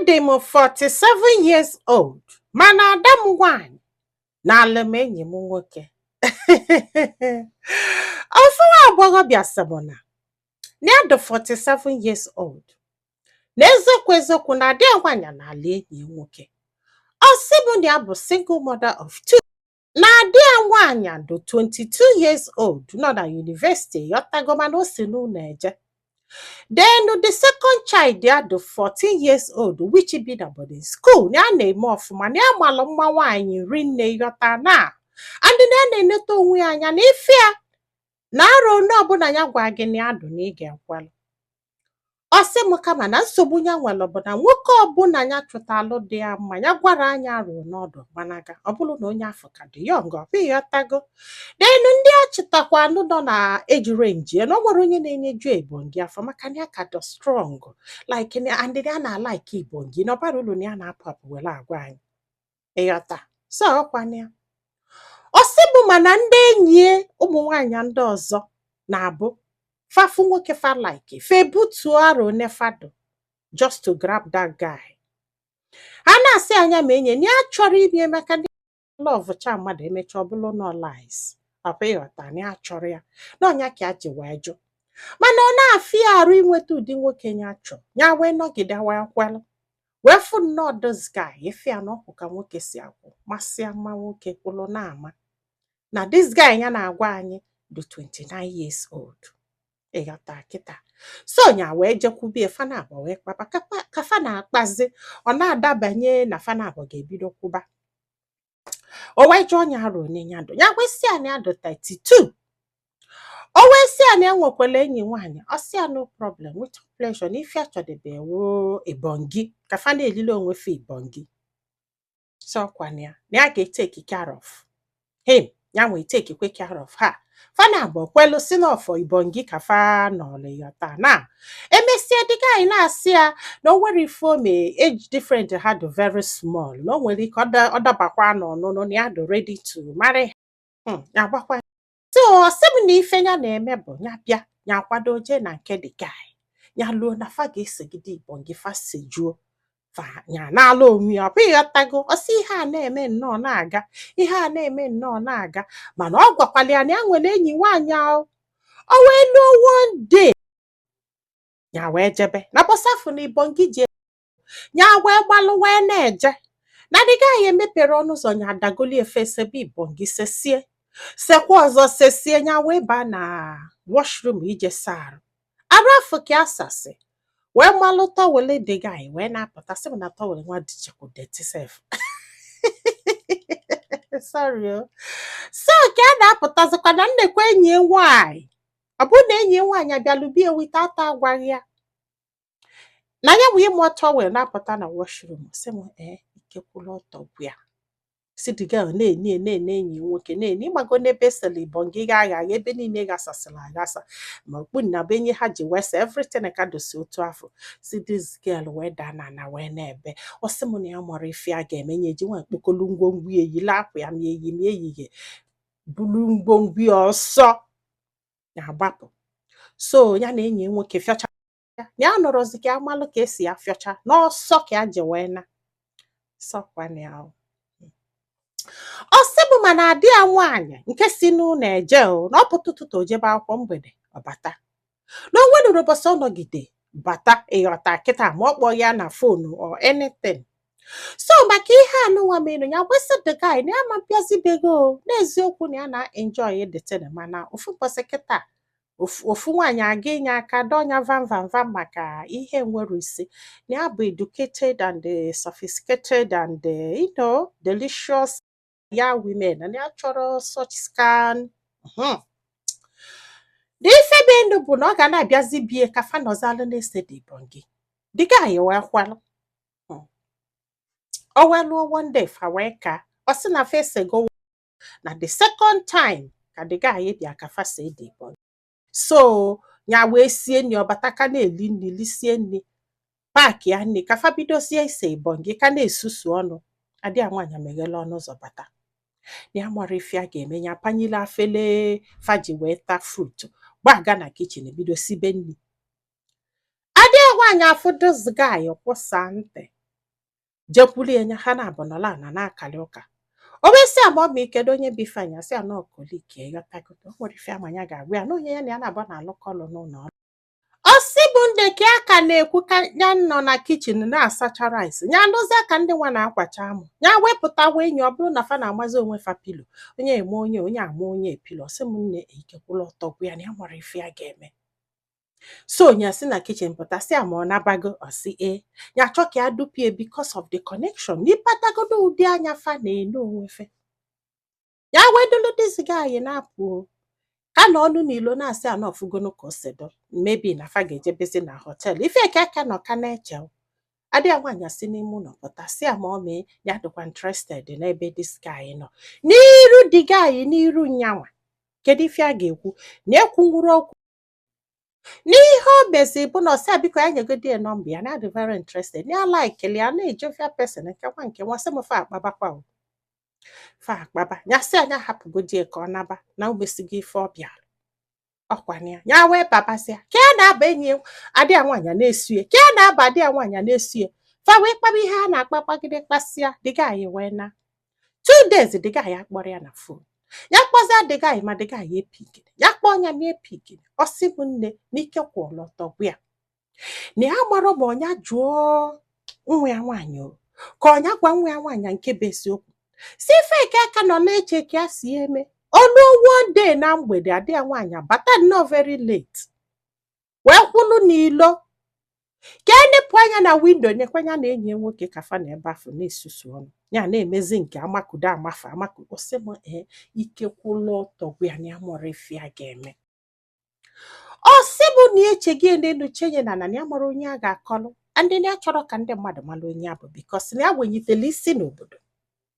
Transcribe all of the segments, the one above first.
Adị m 47 years old, mana ada m nwaanyị na-alụ m enyi m nwoke. Ofu nwa agbọghọbịa sị m na ya dị 47 years old, na eziokwu eziokwu, na ada ya nwaanyị na-alụ enyi ya nwoke. Ọ sị m na ya bụ single mother of two, na ada ya nwaanyị dị 22 years old, nọ na university, yọtago, mana o si n'ụlọ eje. Then the second child ya dị 14 years old, which bi na boarding school, na ya na-eme ọfụma, na ya malụ mma nwaanyị rinne, yọta na and na ya na-eneta onwe ya anya na ife ya na arọ onye ọbụla ya gwa gị na ya dụ na ị ga-ekwelụ. Ọ sị m kama na nsogbu ya nwere bụ na nwoke ọbụla ya chụtalụ dị ya mma, ya gwara anya arụ n'ọdụ gbanaga, ọ bụrụ na onye afọ ka dị young, ọ bụ ịghọtago. Then ndị a chịtakwanụ nọ na age range ya, na ọ nwere onye na-enyeju ebongi afọ, maka na ya ka dị strong like and ya na-alike ibongi, na ọbara uru na ya na-apụ apụ were agwa anyị, ịghọta. So ọkwana ya, ọ sị bụ mana ndị enyi ya ụmụ nwaanyị ndị ọzọ na-abụ fafu nwoke fa like, fa ebutuo aro one fado just to grab that guy. Ha na-asị anya ma enye na ya chọrọ ime, maka ndị love cha mmadụ emecha ọ bụrụ na lies, papa, ịghọta, na ya chọrọ ya na ọnya ka ya ji wee jụ. Mana ọ na-afịa ya arụ inweta ụdị nwoke ya chọọ. Ya wee nọgide wee kwelụ, wee fụ nnọọ this guy, ife ya na ọkwụ ka nwoke si akwụ masịa mma, nwoke kwụlụ na-ama na this guy ya na-agwa anyị dị 29 years old, ịghọta kịta. So nya wee jekwubie fana abụọ wee kpaba ka fa na-akpazi, ọ na-adabanye na fana abụọ ga-ebido kwụba. O wee jụọ nya arụ onye ya dụ, ya wee sị ya na ya dụ 32. O wee sị ya na ya nwekwara enyi nwaanyị. Ọ sị ya no problem, with pleasure, na ife achọdebe wo ibongi ka fa na-elile onwe fa ibongi. So ọkwana ya na ya ga-etake care of him, ya nwee take kwe care of her. Fa na abụọ kwelu si n'ọfọ ibongi ka fa nọrọ ya taa. Na emesịa, dịka anyị na-asị ya na o nwere ife ome, age different ha dị very small, na o nwere ike ọ dabakwa n'ọnụnụ, na ya dị ready to marry. Ya gbakwa. So ọ sị m na ife ya na-eme bụ ya bịa, ya akwado jee na nke the guy, ya luo na fa ga-esegide ibongi, fa sejuo fa, ya na-ala onwe ya. Ọ bụ ịghọtago. Ọ sị ihe a na-eme nnọọ na-aga, ihe a na-eme nnọọ na-aga, mana ọ gwakwala ya na ya nwere enyi nwaanyị ahụ. O wee luo one day, ya wee jebe na bọsafụ na ibongi ji, ya wee gbalụ wee na-eje na the guy emepere ọnụ ụzọ, ya adagoli efe sebe ibongi, sesie, sekwa ọzọ, sesie. Ya wee baa na washroom ije saa arụ, arụ afọ ka asasị wee malụ towel the guy wee na-apụta. Sị m na towel nwa dịchakwu dirty sef, sorry o. So ka a na-apụtazikwa na nnekwa enyi ya nwaanyị, ọ bụrụ na enyi ya nwaanyị abịalụ bie wite ata agwaghị ya na ya wee mụọ towel na-apụta na washroom. Sị m ee, ikekwula ọtọ bụ ya si the girl na-eni na-ene enyi ya nwoke na-eni ịgbago n'ebe esele ibongi ga agha agha, ebe niile ghasasịrị aghasa, ma okpu na be enyi ha ji wee sị everything ka dosi otu afọ. Si this girl wee daa na ana wee na-ebe. Ọ sị m na ya mara ife a ga-eme, ya eji nwa mkpokolu ngwongwo ya, eyila akwa ya ma eyi ma ehihie, bulu ngwongwo ya ọsọ ya agbapụ. So ya na enyi ya nwoke fịọcha ya, ya nọrọzi ka amalụ ka esi afịọcha n'ọsọ ka ya ji wee na sọkwana ya o. Ọ sị bụ mana adị ya nwaanyị nke si n'ụlọ eje o, na ọ pụta ụtụtụ o jebe akwụkwọ, mgbede ọ bata, na o nwenụrụ ụbọchị ọ nọgide bata, ịghọta kịta, ma ọ kpọọ ya na phone or anything. So maka ihe anụnwa mere, ya gwesị the guy na ya ma bịazibego o, n'eziokwu na ya na-enjoy the thing, mana ofu ụbọchị kịta, ofu nwaanyị aga inye aka dọnya vam vam vam maka ihe nwere isi, na ya bụ educated and sophisticated and delicious ya women, na ya chọrọ such scan. Na ife be ndụ bụ na ọ ga na-abịazi bie ka fa nọzalụ na-ese dị ibongi. The guy wee kwalụ. O wee lụọ one day, fa wee ka ọ sị na fa esego, na the second time ka the guy bịa ka fa see dị ibongi. So ya wee sie nri, ọbata ka na-eli nri, lisie nri, pack ya nri ka fa bidozie ise ibongi, ka na-esusu ọnụ, adị ya nwaanyị meghele ọnụ ụzọ bata. Na ya mara ife a ga-eme, ya panyere afele fa ji wee taa fruit, gbaga na kitchen bido sibe nri. Adị ya nwaanyị afụ this guy kwụsa ntị. Jekwulie ya, ha na-abụ nọla ana na-akali ụka. O wee sị ya ma ọ ma ikedo onye bụ Ifeanyị. Asị ya na ọkolike ghọtagodo o nwere ife ama ya ga-agwa ya na onye ya na ya na-abụ na-alụkọ ọlụ n'ụlọ ọrụ. Ọ sị bụ nne ka ya ka na-ekwu ka ya nọ na kitchen na-asacha rice, ya nụzie ka ndị nwa na-akwacha amụ. Ya wepụta wee enyi, ọ bụrụ na fa na-amazi onwe fa pillow, onye eme onye, onye ama onye pillow. Ọ sị m nne, ikekwula ọtọ gwa ya na ya nwere ife ya ga-eme. So nya si na kitchen pụta, sị ya ma ọ nabago. Ọ sị ee. Ya chọ ka ya dupie because of the connection n'ịkpatagodo ụdị anya fa na-ene onwe fe. Ya wee dolu this guy na-apụ o. Ka na ọnụ n'ilo na-asị ana ọfụgono ka o si do, maybe na fa ga-ejebezi na hotel. Ife ka aka nọ ka na-eche o. Adị ya nwaanyị si n'ime ụlọ pụta, sị ya ma ọ mee ya dịkwa interested n'ebe this guy nọ n'iru the guy, n'iru nyanwa. Kedu ife a ga-ekwu na ekwunwuru okwu n'ihe o mezi bụ na ọsị biko ya nyegodi ya nọmba ya, na adị very interested ya, like ya na-ejofia person nke nwa nke nwa. Sị m fa akpabakwa o, fa akpaba. Ya sị anya hapụgodi ya ka ọ naba na o mesigo ife ọ bịara ọkwana ya. Ya wee babasịa ka ya na-aba enyi ya, adị ya nwaanyị na-esu ya, ka ya na-aba adị ya nwaanyị na-esu ya. Fa wee kpaba ihe a na-akpa, kpagide, kpasịa. The guy wee na 2 days the guy akpọrọ ya na phone. Ya kpọzia the guy, ma the guy epigiri ya kpọọ ya ma epigiri. Ọ sị bụ nne, n'ike kwụọla ọtọ gwa ya na ya mara ma ọnya jụọ nwa ya nwaanyị o, ka ọnya gwa nwa ya nwaanyị nke bụ eziokwu. Si ife ke aka nọ na-eche ka ya si eme olu. One day na mgbede, adị ya nwaanyị bata nnọọ very late, wee kwụlụ n'ilo ka enepụ anya na window, nekwanya na enyi ya nwoke ka fa na ebe afọ na-esusu ọnụ ya na-emezi nke amakudo amafe amakudo. Sị m ee, ike kwụlụ ọtọ gwa ya na ya mụrụ ife ya ga-eme. Ọ sị bụ na eche gị n'elu chenye na na ya mara onye a ga-akọlụ ndị na ya chọrọ ka ndị mmadụ mara onye a bụ, because na ya wenyitele isi n'obodo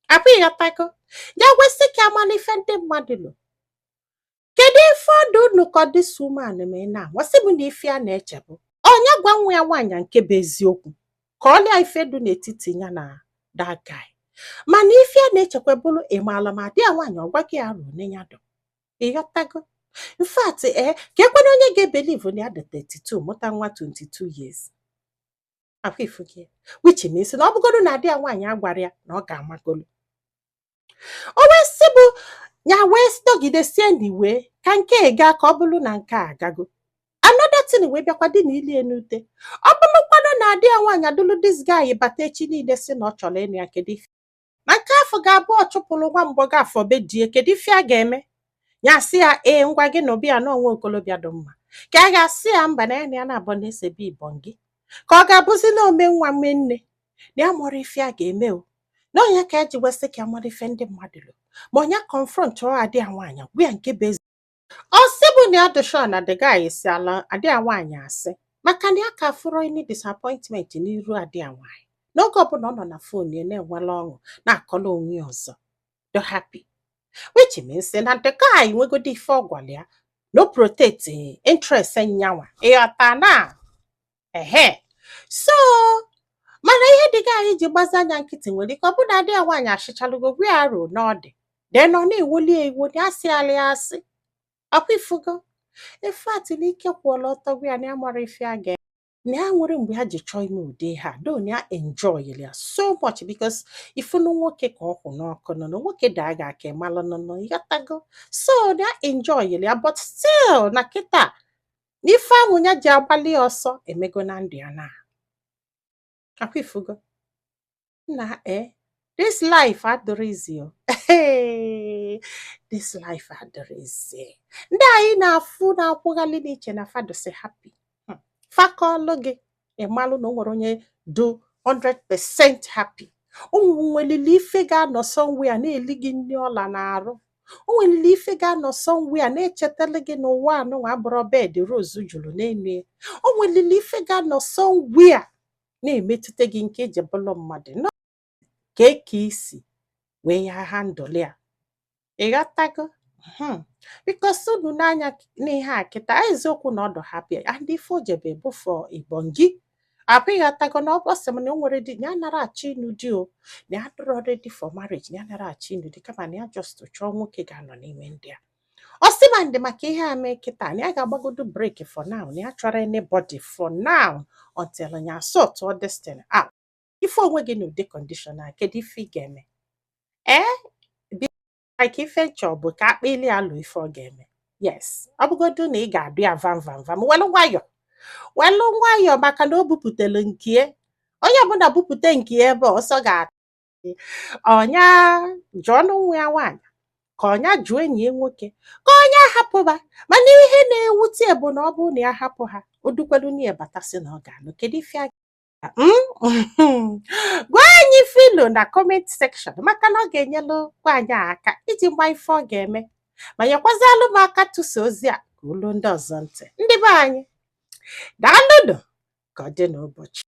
akwa ịghọtago. Ya gwesị ka amala ife ndị mmadụ lụ. Kedu ife ọdụ unu ka this woman mee na wasị bụ na ife a na-eche bụ onye gwa nwa ya nwaanyị nke bụ eziokwu, ka ọ lịa ife dị n'etiti ya na that guy. Mana ife a na-echekwa bụrụ ịmaala ma di ya nwaanyị ọ gwa gị arụ one ya dụ ịghọtago. In fact, ee, ka ekwena onye ga-ebelieve na ya dị 32 mụta nwa 22 years akwa ifu gị, which means na ọ bụgodu na di ya nwaanyị agwara ya na ọ ga-amagolu. O wee sị bụ ya wee nọgidesie n'iwe ka nke a gaa, ka ọ bụrụ na nke a agago. Another thing wee bịakwa dị na ilie n'ute, ọ bụrụkwanụ na di ya nwaanyị adụlụ this guy bata echi niile sị na ọ chọrọ ịnụ ya, kedu ife na nke afọ ga-abụ? Ọ chụpụrụ nwa mgbọgọ afọ be die, kedu ife a ga-eme? Ya sị ya ee, ngwa gị na obi ya na onwe okolobịa dị mma, ka a ga-asị ya mba na ya na ya na-abụ na-esebe ibọn gị, ka ọ ga-abụzi na ome nwa mme nne na ya mụrụ ife a ga-eme o. Na onye ka eji wesị ka amara ife ndị mmadụ lụ, ma onye confront ọ adị ya nwaanyị gwa ya nke bụ ezi. Ọ sị bụ na ya dị sure na the guy si ala adị ya nwaanyị asị, maka na ya ka fụrụ any disappointment n'iru adị ya nwaanyị. N'oge ọbụla ọ nọ na phone ya na-enwela ọṅụ, na-akọla onwe ya ọzọ dị happy, which means na the guy nwegodi ife ọ gwara ya no protect interest nyanwa ịghọta na ehe. So mana ihe dị anyị ji gbazi anya nkịtị nwere ike ọ bụ na adị ya nwaanyị achịchalugo gwa ya arụ na ọ dị then ọ na-ewoli ya iwo na asị alị ya asị ọkwa ifugo. In fact, na ike kwụọla ọtọ gwa ya na ya mara ife a ga na ya nwere mgbe ha ji chọọ ime ụdị ha do na ya enjoy ya so much, because ifunu nwoke ka ọ kwụ n'ọkụ nọ na nwoke daa gị aka ịmalụ nọ ịghọtago. So na ya enjoy ya, but still na kịta na ife ahụ ya ji agbalị ya ọsọ emego na ndụ ya na akwa ifugo na eh, this life adịrọ easy o. This life adịrọ easy. Ndị anyị na-afụ na-akwụghalị n'iche na fadụsị happy. Fakọlụ gị ịmalụ na o nwere onye do 100% happy. O nwelili ife ga-anọ somewhere na-eli gị nri ọla na-arụ. O nwelili ife ga-anọ somewhere na-echetala gị n'ụwa anụnwa abụrọ bed rose juru n'elu ya. O nwelili ife ga-anọ somewhere na-emetụta gị nke eji bụlụ mmadụ nọ ka eke isi wee ya handle ya ịghọtago. Because unu n'anya n'ihe a kịta, eziokwu na ọ dụ happy and ife o jebe bụ for ibongi akwa ịghọtago, na ọ sị m na o nwere di ya nara achọ ịnụ di o, na ya dịrọ ready for marriage, na ya nara achọ ịnụ di, kama na ya just chọọ nwoke ga-anọ n'ime ndị a. Ọ sị ma ndị maka ihe a mee kịta na ya ga-agbagodo break for now, na ya chọrọ anybody for now until ya sort all this thing out. Ife onwe gị n'ụdị condition a, kedu ife ị ga-eme? Ee, like ife nchọ bụ ka akpịlị alụ ife ọ ga-eme. Yes, ọ bụgodu na ị ga-adụ ya vam vam vam, welu nwayọ, welu nwayọ, maka na o bupụtelu nkie. Onye ọbụla bupụte nke ya ebe a, ọsọ ga-ata ọnya. Jụọ ọnụ nwa ya nwaanyị, ka ọnya jụọ enyi ya nwoke, ka onye hapụba. Mana ihe na-ewute bụ na ọ bụrụ na ya hapụ ha, o dukwelu na ya batasị na ọ ga-alụ. Kedu ife a? Gwa anyị filo na comment section, maka na ọ ga-enyelu nwaanyị a aka iji gba ife ọ ga-eme, ma nyekwazịalụ m aka tụsa ozi a ka olu ndị ọzọ ntị. Ndị be anyị, daalụnụ. Ka ọ dị n'ụbọchị.